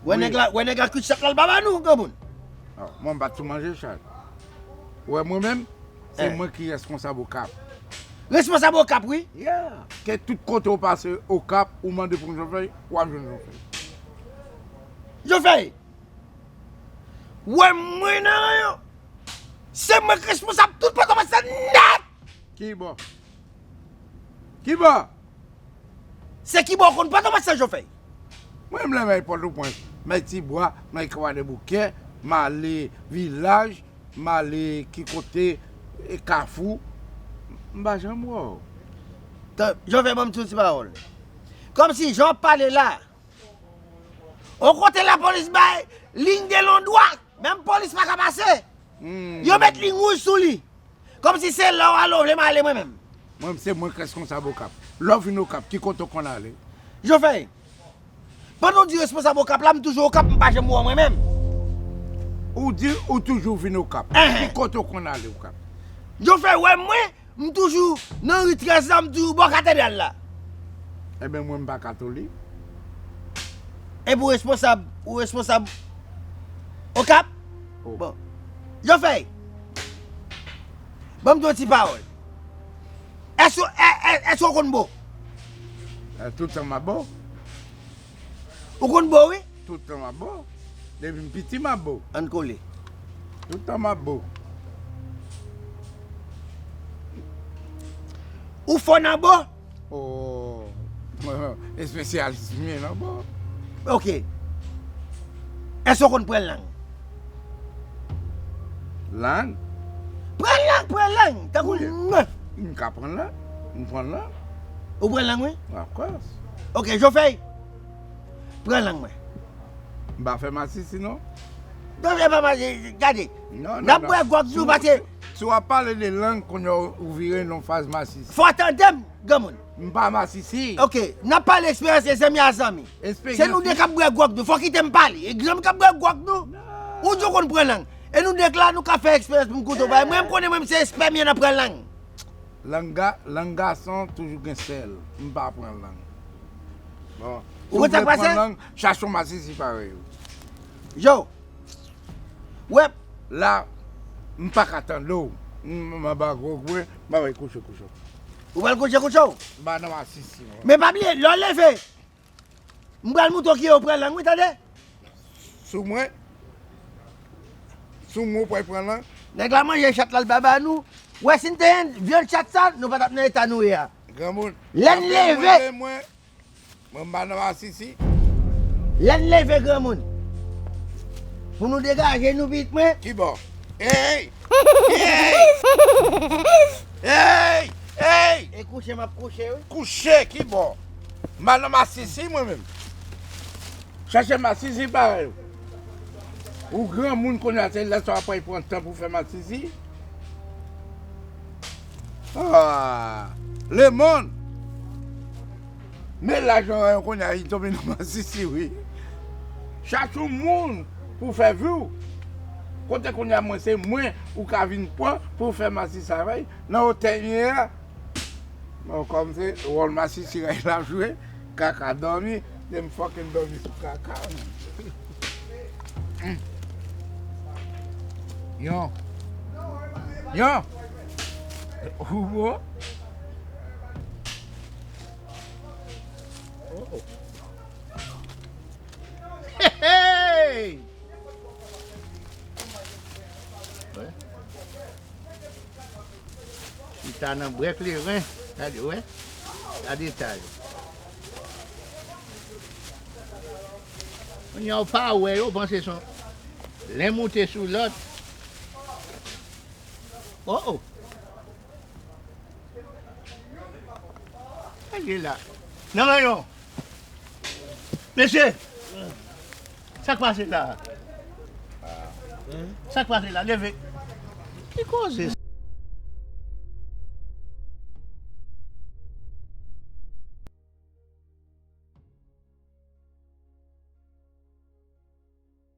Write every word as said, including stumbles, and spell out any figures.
Wè nèg la, wè nèg la kwit chat la, l pa ba nou, granmoun. Ah, mwen m pa t sou manje chat. Wè mwen menm, se mwen ki responsab Okap. Responsab Okap, wi. Yeah. Ke tout kote w pase Okap, ou mande pou Jofèy, w ap jwenn Jofèy. Jofèy! Wè mwen nan ranyon. Se mwen k responsab tout Pòtoprens la nèt! Kibò? Kibò? Se kibò w konn Pòtoprens la, Jofèy? Mwen, m leve Pòtoprens, m al Tibwa, m al Kwadèboukè, m ale Vilaj, m ale ki kote, e, Kafou, m pa janm wè w. Tan, Jofèy, ban m di w ti pawòl. Kòmsi jan w ap pale la, yon kote lapolis bay liy de lon dwat, menm polis pa ka pase. Hmm. Yo met liy wouj sou li. Kòmsi se la w ale, w vle m ale mwen menm. Mwen, se mwen k responsab Okap. Lè w vin Okap, ki kote w konn ale? Jofèy, pandan w di responsab Okap la, m toujou Okap, m pa janm wè w mwen menm. Ou di ou toujou vin Okap. Enhen. Ki kote w konn ale Okap? Jofèy, wè mwen, m toujou nan ri trèz la, m toujou bò katedral la. Ebyen, mwen, m pa katolik. Epi ou responsab, ou responsab Okap? Oh. Bon. Jofèy, ban m di w yon ti pawòl. Èske, è, è, èske w konn bo? Eh, tout tan m ap bo. Ou konn bo, wi? Tout tan m ap bo. Depi m piti, m ap bo. Ann kole. Tout tan m ap bo. Ou fò nan bo? Oh, espesyalis m ye nan bo. Ok. Èske w konn pran lang? Lang? Pran lang, pran lang. Tankou mwen. M ka pran lang. M pran lang. Ou pran lang, wi? Of course. Ok, Jofèy. Pran lang mwen. M pa fè masisi, non. Non, e pa masisi, gade. Non, non, non. N ap bwè gwòg nou, paske si w ap pale de lang, kounye a ou vire nan faz masisi. Fò w tande m, granmoun. M pa masisi. Ok, n ap pale eksperyans e zanmi a zanmi. Se nou de k ap bwè gwòg nou. Fò w kite m pale. E zanmi k ap bwè gwòg nou. Non. Ou di w konn pran lang. E nou de k la, nou ka fè eksperyans pou m koute w. Mwen, m konnen mwen, m se espè m ye nan pran lang. Lang ga-, lang gason toujou gen sèl. M pa pran lang. Bon, si w vle pran lang, chache yon masisi parèy ou. Yo. Wè. La, m pa ka tande w. M, m anba gwo gwe, m pral kouche kouche w. Ou pral kouche kouche w? M pa nan masisi, mwen. Men pa bliye, lè w leve, m pral montre w ki yo pran lang, wi, tande? Sou mwen? Sou mwen w pral pran lang? Nèg la manje chat la, l pa ba nou. Wè, si n te gen vyann chat sa, nou pa t ap nan eta nou ye a. Granmoun, lè n leve, mwen, mwen, mwen pa nan masisi. Lè n leve, granmoun, pou nou degaje nou, pitit mwen. Kibò? Ey! Ey! Ey! Ey! E kouche m ap kouche, wi. Kouche, kibò? M pa nan masisi, mwen menm. Chache masisi parèy ou. Ou granmoun kounye a, se lè sa w ap pran tan pou fè masisi. Ah, lemonn! Men lajan an kounye a, li tonbe nan masisi, wi. Chache yon moun pou fè vi w. Kote kounye a, mwen, se mwen ou ka vin pran pou fè masisi avè l. Nan otèl m ye a. Bon, kòm se wòl masisi rèy la jwe, kaka dòmi, dem fucking dòmi sou kaka. Mm. Yon. Yon. Ou bon? Oh. Hey, hey! Wè. Chita nan bwè kleren. Gade, wè. Gade eta yo. Kounye a w pa wè yo, w panse se yon len moute sou lòt. Oh, oh. Gade la. Nan ranyon. Mesye. Sa k pase la? Sa k pase la? Leve. Ki koze